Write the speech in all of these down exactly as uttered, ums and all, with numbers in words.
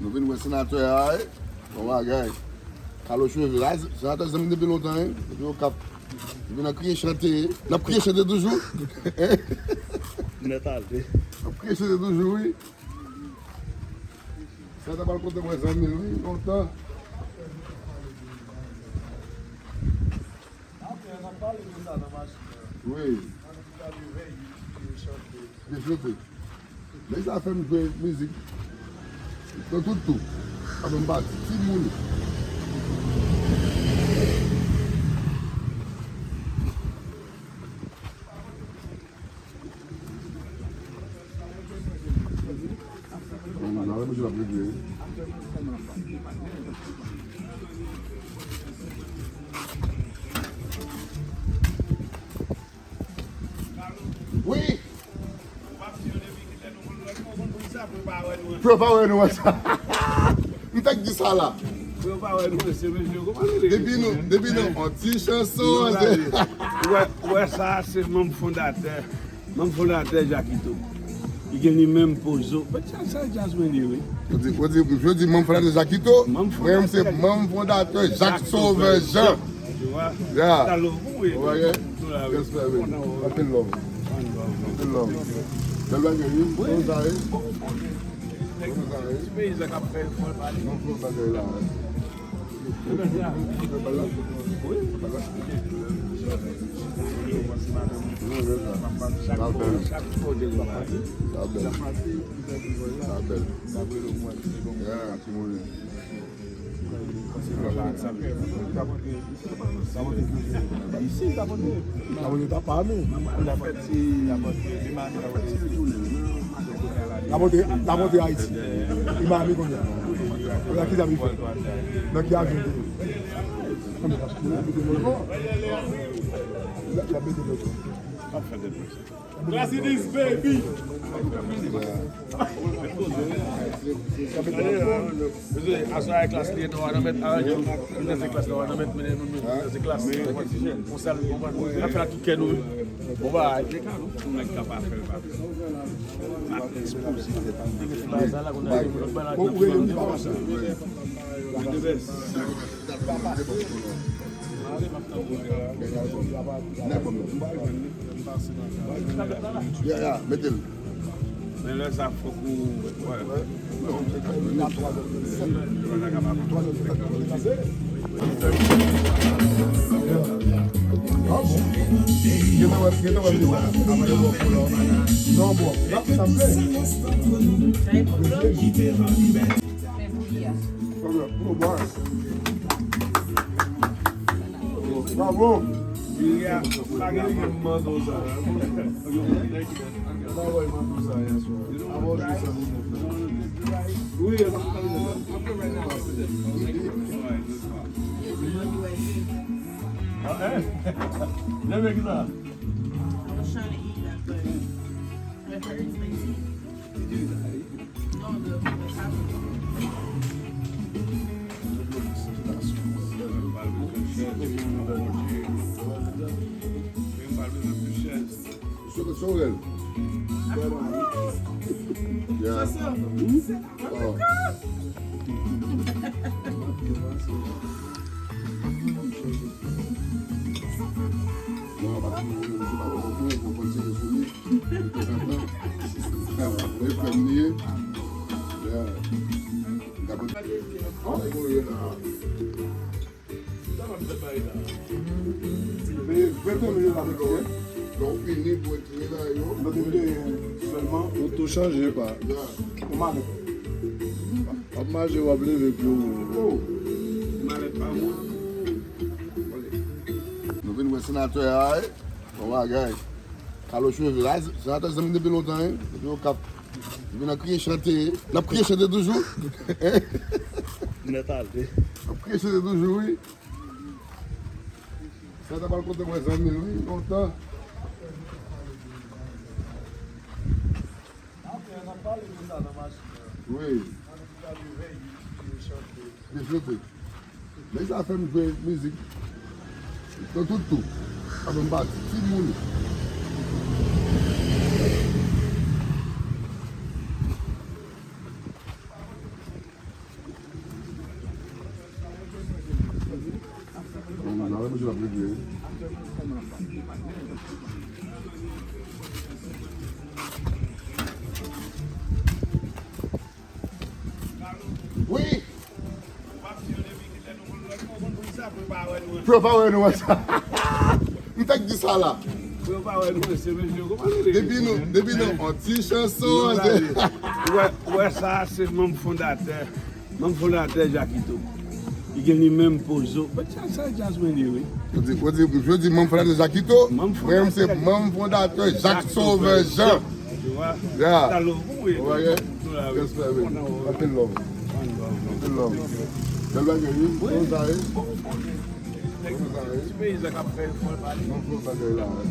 Nou vin wè senatè a, wi. Bon bagay. Kalo cheve la, senatè zanmi depi lontan, wi. Depi Okap. Depi nan kriye chante. N ap kriye chante toujou. Nèt ale. N ap kriye chante toujou, wi. Senatè pral kontan wè zanmi l, wi, lontan. Apre, n ap pale de sa nan machin nan. Wi. An nou ta de vèy, de chante. De chante. Nèg sa fè m jwe mizik nan tout tou. Anvan m pati, timoun. Wi. Pou yo pa wè nou ansanm. M t ak di sa la. Pou yo pa wè nou ansanm, mesye, kòman nou rele? Depi nou, depi nou, yon ti chanson. Ou wè, ou wè sa, se manm fondatè. Manm fondatè Jakito. Li gen li menm pozo. But sa, sa djaz mwen li, wi. Ou di, ou di, yo di manm fondatè Jakito. Mwen menm se manm fondatè Jak Sovè Jan. Tu vois? Yeah. Talò pou mwen. Ou wè, respè, wi. Anpil love. Anpil love. Bèl bagay, wi. Wi. Bon sa, wi. Bon sa, wi. Ti peyizan k ap fè fòl pale. Bon, bon bagay la, wi. Wi. Chak fwa, chak fwa w te gen bagay. Sa bèl. Sa bèl. Yeah, timoun. Isi, ta pote. Ta pote papa nou. Ta pote, ta pote Ayiti. Li Miami kounye a. Kounye a ki zam li fè? Nan ki avyon li te ye? L ap mete lòt. L ap mete lòt. Classy this baby. Aswè a klas li, nou nan mèt aranjman. Nou nan klas, nou nan mèt mennen nou, nou nan klas. Konsa nou konprann. N ap fè la tout kè nou. Bon bagay. Nèg ka pa fè l pa fè. Ap ekspoze. Bon, ou rele li pa konsa. Yeah, yeah, mete l. Men lè sa fòk ou, wè. Non, bon, sa m fè. Fè bouyi a. Bravo! Bravo! Wi. Leve ki sa? Sorel. Yeah. Oh. Ou tou chanje pa. Ou malèt. W ap mache, w ap leve pye w. Nou vin wè senatè a, wi. Bon bagay. Kalo cheve la, senatè zanmi depi lontan, wi. Depi Okap. Depi nan kriye chante. N ap kriye chante toujou. Nèt ale. N ap kriye chante toujou, wi. Senatè pral kontan wè zanmi l, wi, lontan. Apre, n ap pale de sa nan machin nan. Wi. An nou ta de vèy, de chante. De chante. Nèg sa fè m jwe mizik nan tout tou. Sa menm pa timoun. Wi. Pou yo pa wè nou wè sa. M fèk di sa la. Pou yo pa wè nou wè se mesye yo konprann. Depi nou, depi nou on ti chanson. Ou wè, ou wè sa se manm fondatè. Manm fondatè Jakito. Li gen li menm pozo. But sa, sa jazz mwen li wi. Ou di, ou di, je di manm fondatè Jakito. Mwen menm se manm fondatè Jak Sovè Jan. Tu vois? Yeah. Talon, ou wè? Ou wè? Respè, wi. Anpil love. Anpil love. Bèl bagay, wi. Bon sa, wi. Bon sa, wi. Ti peyizan k ap fè efò l pale. Bon, bon bagay la, wi.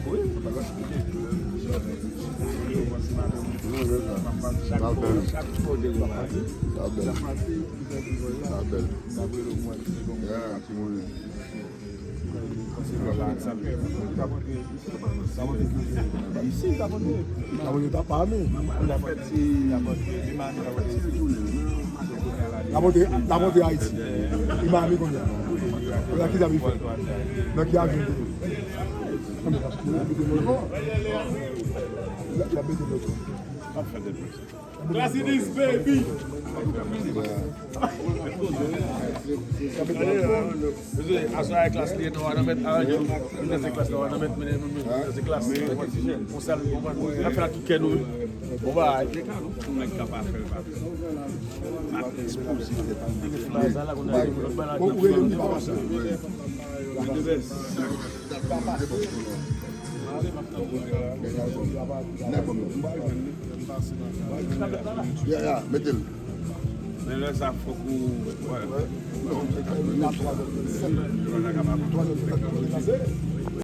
Wi. Chak fò, chak fò de la pati. Sa bèl. Sa bèl. Yeah, timoun. Isi, ta pote. Ta pote ta pa mi. L ap pote, l ap pote Ayiti. Li Miami kounye a. Pou la ki ta viv. Nan ki avyon. L ap mete lòt. L ap mete lòt. Classy this baby. Aswè a klas li etan w a nan mèt aranje nou. Nou danse klas la w a nan mèt mennen nou nou danse klas. Konsa l konprann. N ap fè ak tout kè nou wi. Bon bagay. Nèg ka pa fè l pa fè. M ap ekspoze tèt mwen. Yeah, yeah, mete l. Men lè sa fòk ou wè. Non, se ka yon minit.